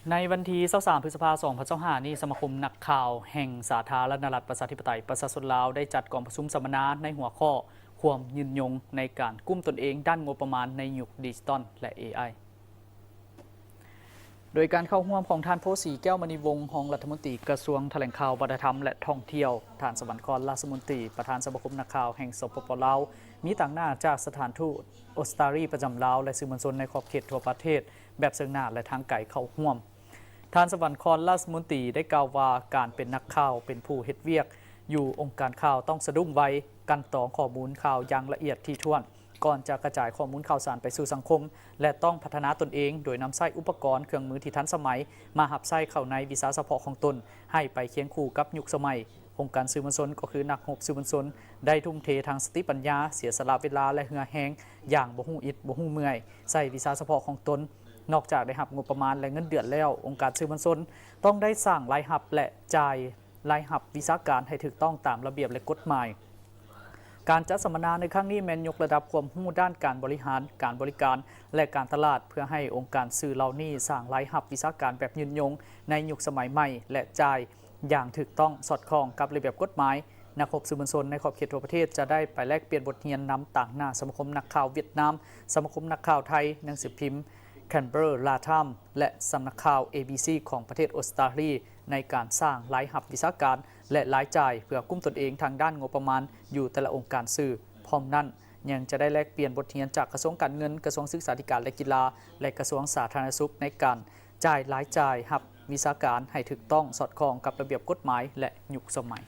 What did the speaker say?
ໃນວັນທີຊາວສາມ ພຶດສະພາ ສອງພັນຊາວຫ້ານີ້, ສະມາຄົມນັກຂ່າວແຫ່ງສາທາລະນະລັດ ປະຊາທິປະໄຕ ປະຊາຊົນລາວ ໄດ້ຈັດກອງປະຊຸມສຳມະນາໃນຫົວຂໍ້ ຄວາມຍືນຍົງໃນການກຸ້ມຕົນເອງດ້ານງົບປະມານໃນຍຸກດິຈິຕອນ ແລະ ເອໄອ. ໂດຍການເຂົ້າຮ່ວມຂອງທ່ານ ໂພສີ ແກ້ວມະນີວົງ ຮອງລັດຖະມົນຕີກະຊວງຖະແຫຼງຂ່າວ, ວັດທະນະທຳ ແລະ ທ່ອງທ່ຽວ, ທ່ານ ສະຫວັນຄອນ ລາຊະມົນຕີ ປະທານສະມາຄົມນັກຂ່າວແຫ່ງ ສປປ ລາວ, ມີຕາງໜ້າຈາກສະຖານທູດອົດສະຕາລີປະຈຳລາວ ແລະ ສື່ມວນຊົນໃນຂອບເຂດທົ່ວປະເທດ ແບບເຊິ່ງໜ້າ ແລະ ທາງໄກເຂົ້າຮ່ວມ. ທ່ານ ສະຫວັນຄອນ ລາຊະມົນຕີ ໄດ້ກ່າວວ່າ ການເປັນນັກຂ່າວ, ເປັນຜູ້ເຮັດວຽກຢູ່ອົງການຂ່າວ ຕ້ອງສະດຸ້ງໄວ, ກັ່ນຕອງຂໍ້ມູນຂ່າວຢ່າງລະອຽດຖີ່ຖ້ວນ ກ່ອນຈະກະຈາຍຂໍ້ມູນຂ່າວສານໄປສູ່ສັງຄົມ ແລະ ຕ້ອງພັດທະນາຕົນເອງ ໂດຍນຳໃຊ້ອຸປະກອນເຄື່ອງມືທີ່ທັນສະໄໝ ມາຮັບໃຊ້ເຂົ້າໃນວິຊາສະເພາະຂອງຕົນ ໃຫ້ໄປຄຽງຄູ່ກັບຍຸກສະໄໝ. ອົງການສື່ມວນຊົນ ກໍຄືນັກຮົບສື່ມວນຊົນ ໄດ້ທຸ່ມເທທັງສະຕິປັນຍາ, ເສຍສະຫຼະເວລາ ແລະ ເຫື່ອແຮງຢ່າງບໍ່ຮູ້ອິດບໍ່ຮູ້ເມື່ອຍ ໃສ່ວິຊາສະເພາະຂອງຕົນ. ນອກຈາກໄດ້ຮັບງົບປະມານ ແລະ ເງິນເດືອນແລ້ວ, ອົງການສື່ມວນຊົນຕ້ອງໄດ້ສ້າງລາຍຮັບ ແລະ ຈ່າຍລາຍຮັບວິຊາການໃຫ້ຖືກຕ້ອງຕາມລະບຽບ ແລະ ກົດໝາຍ. ການຈັດສຳມະນາໃນຄັ້ງນີ້ແມ່ນຍົກລະດັບຄວາມຮູ້ດ້ານການບໍລິຫານ, ການບໍລິການ ແລະ ການຕະຫຼາດ ເພື່ອໃຫ້ອົງການສື່ເຫຼົ່ານີ້ສ້າງລາຍຮັບວິຊາການແບບຍືນຍົງໃນຍຸກສະໄໝໃໝ່ ແລະ ຈ່າຍຢ່າງຖືກຕ້ອງສອດຄ່ອງກັບລະບຽບກົດໝາຍ. ນັກຮົບສື່ມວນຊົນໃນຂອບເຂດທົ່ວປະເທດຈະໄດ້ໄປແລກປ່ຽນບົດຮຽນນຳຕາງໜ້າສະມາຄົມນັກຂ່າວຫວຽດນາມ, ສະມາຄົມນັກຂ່າວໄທ, ໜັງສືພິມ Canberra Times ແລະ ສຳນັກຂ່າວ ເອບີຊີ ຂອງປະເທດອົດສະຕາລີ ໃນການສ້າງລາຍຮັບວິຊາການ ແລະ ລາຍຈ່າຍເພື່ອກຸ້ມຕົນເອງທາງດ້ານງົບປະມານຢູ່ແຕ່ລະອົງການສື່. ພ້ອມນັ້ນ, ຍັງຈະໄດ້ແລກປ່ຽນບົດຮຽນຈາກກະຊວງການເງິນ, ກະຊວງສຶກສາທິການ ແລະ ກິລາ ແລະ ກະຊວງສາທາລະນະສຸກ ໃນການຈ່າຍລາຍຈ່າຍຮັບວິຊາການໃຫ້ຖືກຕ້ອງສອດຄ່ອງກັບລະບຽບກົດໝາຍ ແລະ ຍຸກສະໄໝ.